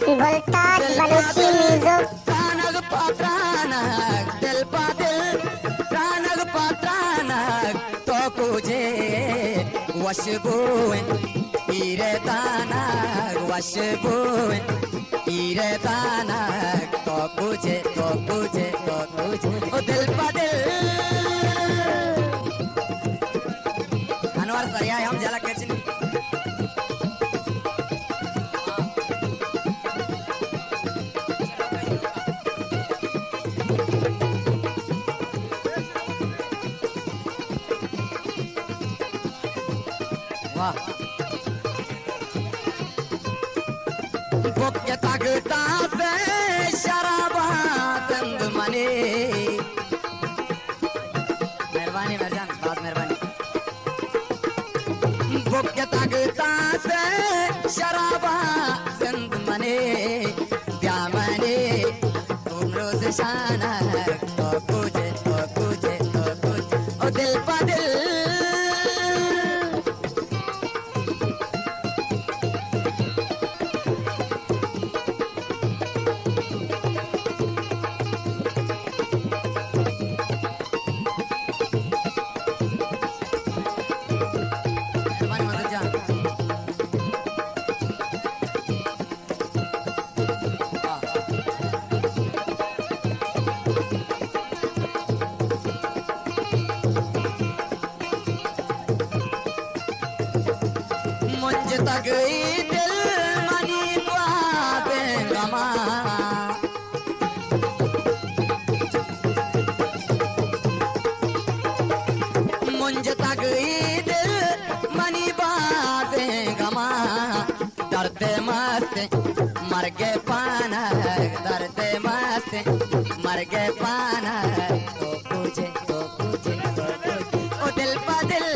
گلتاج بلوچی میوزک۔ ترانگ پہ ترانگ، دل پہ دل، ترانگ پہ ترانگ، تو کجے وش بوئیں، پیرے دانگ وش بوئیں، پیرے دانگ تو کجے، تو کجے، تو کجے، او دل پہ دل۔ انور سریا ہم جلک کچنی۔ واہ۔ بکتگ تاس شرابا زند منی۔ مہربانی مرجان، باز مہربانی۔ بکتگ تاس شرابا زند منی، بیا منی امروز شانگ، تو کجے، تو کجے، تو کجے، او دل پہ دل۔ منجتگ ای دل منی بازیں غماں۔ منجتگ ای دل منی بازیں غماں۔ درد مست مرگ پانگ، درد مست مرگ پانگ، تو کجے، تو کجے، تو کجے، او دل پہ دل۔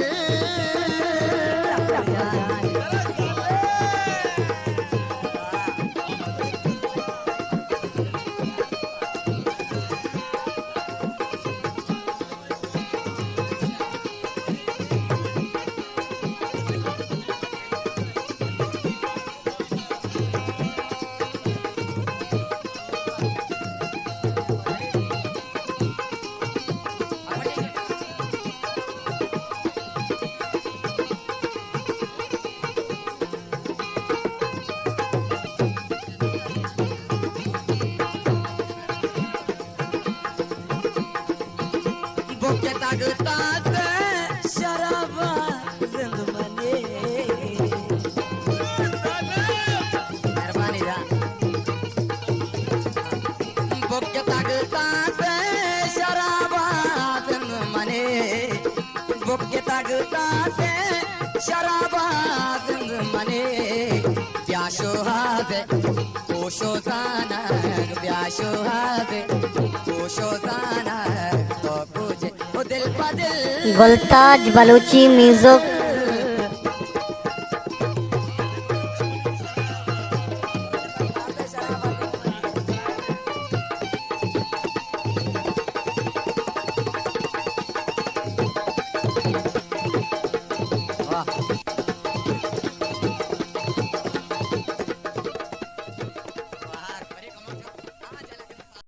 بکتگ تاس شرابا زند منی۔ مہربانی جان۔ بکتگ تاس شرابا زند منی۔ بکتگ تاس شرابا زند منی۔ بیا شوہاز کوش و زانگ، بیا شوہاز کوش و زانگ، تو کجے، او دل پہ دل۔ گلتاج بلوچی میوزک۔